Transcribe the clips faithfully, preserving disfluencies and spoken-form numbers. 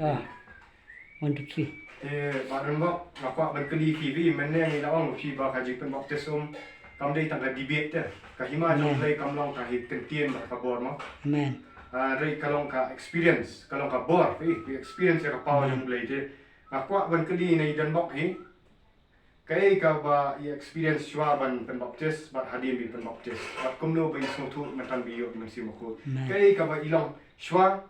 Ah, one, two, three. Te Bah Donbok, nga kwah ban kylli phi, phi mynne ngi la ong phi ba ka jingpynbaptis um kam dei tang ka debate te. Ka hima jong u Blei kam long ka hi kyntien bad ka bor mo. Amen. Ah, dei ka long ka experience, ka long ka bor, phi, phi experience ïa ka power jong u Blei te. Nga kwah ban kylli na i Donbok hi. Kaei kaba i experience shuwa ban pynbaptis bad hadien ba i pynbaptis, bad kumno ba i sngewthuh mynta ba i ïoh i Mynsiem Bakhuid? Kaei kaba i long shuwa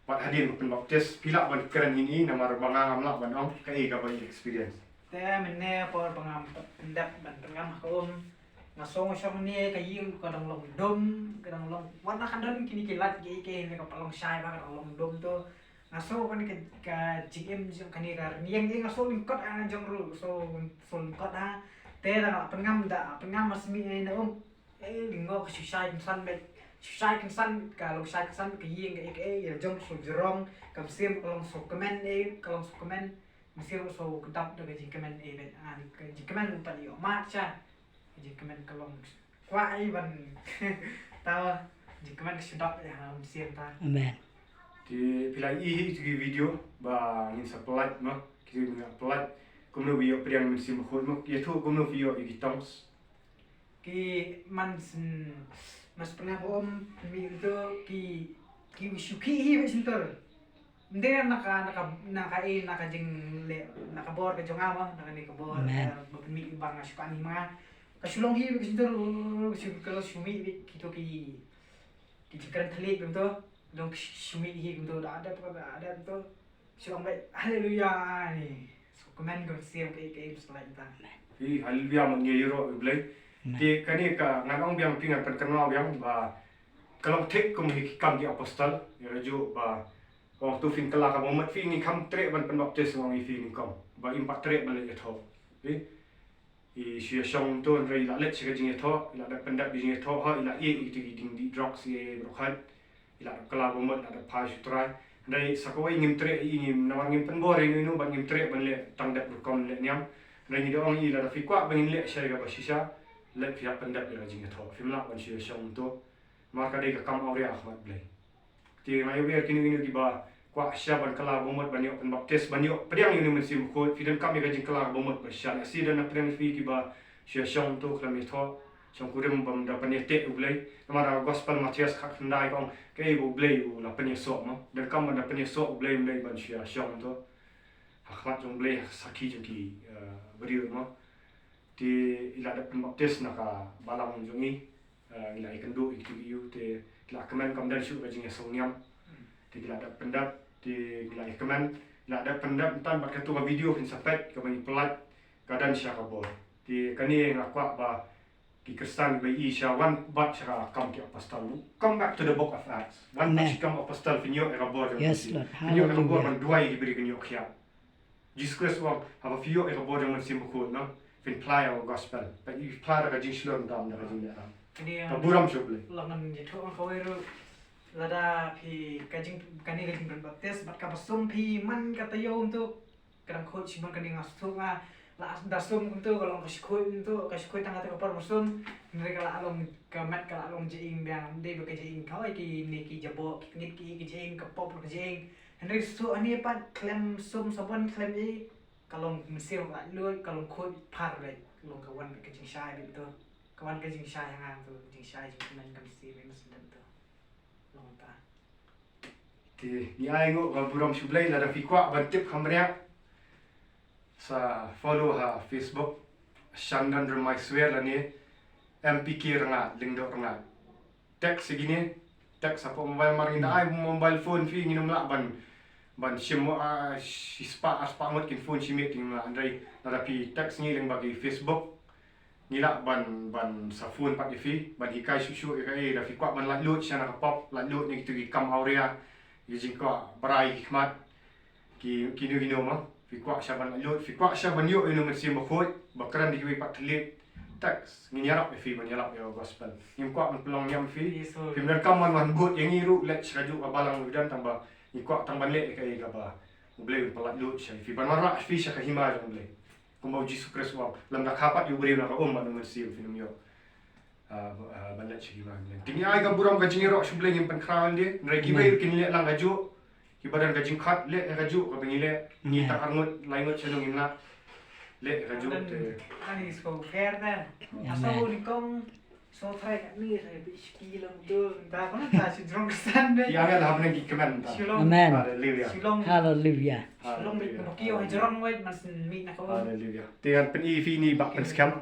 bad hadien ba pynbaptis? Phi lah ban kren hi, namar ba nga ngam lah ban ong kaei kaba i experience. Te mynne por ba ngam pyndep ban pyngam ha ka um, nga sngew shong ne ka ïing ka dang long dum, ka dang long, wat la ka don kine ki lait ki, ki ne ka pynlong shai ba ka dang long dum to. Nga sngew kane ka, ka jingim jong kane ka rynïeng, eh, nga sngew lyngkot ha jong ruh, sngew, sngew lyngkot ha. Te da nga la pynngam, da pynngam ma simi eh na um. Eh, lyngngoh ka shu shai kynsan bad, shu shai kynsan, ka long shai kynsan ka ïing ka, eh, eh, ïa jong sngew jrong, ka mynsiem ka long sngew kmen, eh, ka long sngew kmen. Mynsiem sngew kdap da ka jingkmen, eh, bad, ah, ka jingkmen pat ïoh mad sha. Ka jingkmen ka long kwah ai ban ta, jingkmen ka shu dap ïa ha mynsiem ta. Amen. Te phi la ïohi ïa ki video ba ngin sa pynlait mo, ki ngin sa pynlait kumno ba ïoh pdiang Mynsiem Bakhuid mo, ïathuh kumno phi ïoh ïa ki tongues. Ki man syn, man syn pynlait mo, um, mi to ki, ki shu ki hi ba syn tur. Ndei na ka, na ka, na ka, eh, na ka jingleh, na ka bor ka jong nga mo, na kane ka bor, eh, ba pynmih ba nga shu kan hi ma nga. Ka shu long hi, ka shu dur, ka shu, ka shu mih, kito ki, ki jingkren thylliej kumto, dang shu mih hi kumto, da dep, da dep kumto. Shu long bad, haleluya, ni. Sngew kmen ka mynsiem ka, ka, ka, ka, ka, Phi, haleluya, ma ngi ïaroh ïa u Blei. Te kane ka, ngan ong biang phi, ngan pynkynmaw biang ba ka long thik kum hi ki Kam ki Apostol, ïa ka juh ba Ong to phin kylla kaba mut, phi, ngi kham treh ban pynbaptis, nga ong ïa phi nyngkong ba im pat treh ban leit ïathoh. Phi, i shu ïashong to, hynrei i la leit sha ka jingïathoh, i la dep pyndep ka jingïathoh, ha, i la ïeh ïa kito ki ding dih drugs, ïa, ïa, baroh khoit. I la dep kylla ba mut, i la dep phai sha U Trai. Hynrei sa kawei ngim treh, i ngim, namar ngim pynbor ïa ino ino bad ngim treh ban leh tang dep rukom leh niam. Hynrei ngi da ong ïa i, lada phi kwah ba ngin leh sha kaba shisha, leit phi hap pyndep ïa ka jingïathoh. Phim lah ban shu ïashong to. Namar ka dei ka kam awria ha khmat Blei. Te nga ïohi kino kino kiba kwah sha ban kylla ba mut ban ïoh pynbaptis, ban ïoh pdiang ïa une u Mynsiem Bakhuid, phi donkam ïa ka jingkylla ba mut ba shisha. Lehse don napdeng phi kiba shu ïashong to khlem ïathoh, shong kurim bym da pynïateh U Blei. Namar ha ka Gospel Mathaios khatkhyndai ka ong kaei ba U Blei u la pynïasoh mo. Donkam ban da pynïasoh U Blei, ym dei ban shu ïashong to ha khmat jong U Blei ha ka sakhi jong ki, eh, briew mo. Te i la dep pynbaptis na ka balang jong i, eh, i la ïakynduh ïa kito ki ïew, te ki la kmen kam don shuh ka jingïaseng niam. Te ki la dep pyndep, te ki la ïakmen, i la dep pyndep, tang bad kato ka video phin sa peit kaba ngi pynlait, ka don sha ka bor. Te kane nga kwah ba ki Khristan ba i sha wan bat sha ka Kam ki Apostol. Come back to the book of Acts. Wan bat sha Kam Apostol, phin ïoh ïa ka bor jong ka Mynsiem. Phin ïoh ïa ka bor ban duwai ïa ki briew, kin ïoh khiah. Jisu Khrist u ong, haba phi ïoh ïa ka bor jong u Mynsiem Bakhuid, no, phin phla ïa ka gospel. Phi phla da ka jingshlur, ym da ka jinglehrain. Ka burom sha U Blei. Lada phi, ka jing, kane ka jingpynbaptis bad kaba sum phi man ka taïew kumto, ka dang khuid shibun. Kane nga sngewthuh nga, lada sum kumto ka long ka shu khuid kumto, ka shu khuid tang kata ka por ba sum. Hynrei ka la long, ka met ka la long jaing biang, dei ba ka jaing kawei, kine ki jaboh ki tngit ki, ka jaing ka pop ka jaing. Hynrei shu ani pat khlem sum sabon khlem ei, ka long mynsiem ka la luid, ka long khuid phar leh, ka long ka wan ka jingshai beit to. Ka wan ka jingshai ha nga to, jingshai jingkmen ka mynsiem beit mynsiem to. Long ta. Te ngi ai nguh ka burom sha U Blei, lada phi kwah ban tip kham bniah, sa follow ha Facebook, Shandan Rymbai Swer lane M P K Rngat, Lyngdoh Rngat. Text ïa kine, text hapoh mobile, mar ngin da ai mobile phone phi, ngin ym lah ban, ban shim, ah, shispah arspah ngut kin phone shi miet, ngin ym lah. Hynrei lada phi text ngi lyngba ki Facebook, ngi lah ban, ban sa phone pat ïa phi ban hikai shuh shuh ïa kaei, lada phi kwah ban laitluid sha na ka pop, laitluid na kito ki kam awria, ïa jingkwah brai ki khmat, ki, kino kino ma. Phi kwah sha ban laitluid, phi kwah sha ban ïoh ïa une u Mynsiem Bakhuid ba kren da kiwei pat thylliej, text, ngin ïarap ïa phi ban ïalap ïa ka gospel. Ngim kwah ban pynlong niam ïa phi. Phim donkam ban wan bud ïa ngi ruh, leit sha kajuh ka balang ruh don, tang ba ngi kwah tang ban leh ïa kaei kaba U Blei un pyllait lut sha ïa phi, ban wanrah ïa phi sha ka hima jong U Blei. Kumba U Jisu Khrist u ong, lymda kha pat ïa u briew na ka um bad U Mynsiem, phin ym ïoh, ah, ba, ah, ban leit sha ki hima jong U Blei. Te ngi ai ka burom ka jingïaroh sha U Blei, ngim pynkhraw ïa lade. Hynrei kiwei ruh kin leh lang kajuh, Kiba don ka jingkhot leh ïa kajuh kaba ngi leh. Ngi tang arngut laingut sha nong ngim lah leh ïa kajuh te. Ani sko fer da. Asa ni kong so trai ni re bi ski long tu. Ta ko ta si jrong san de. Ki angel hapneng ki kmen ta. Shilong. Amen. Haleluya. Shilong. Hallelujah. Shilong bi ko ki ong jrong wet mas mi na ko. Haleluya. Te ngan pyni phi ni ba pynskhem.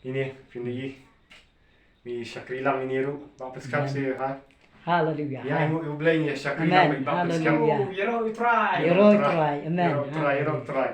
Ini phi ni. Mi shakri lang ini ruh ba pynskhem se ha. Hallelujah. Ya ngu u blei ni shakri lang Amen. ba pynskhem. Hallelujah. Yero i trai. Yero i trai. Amen. Yero trai, yero trai.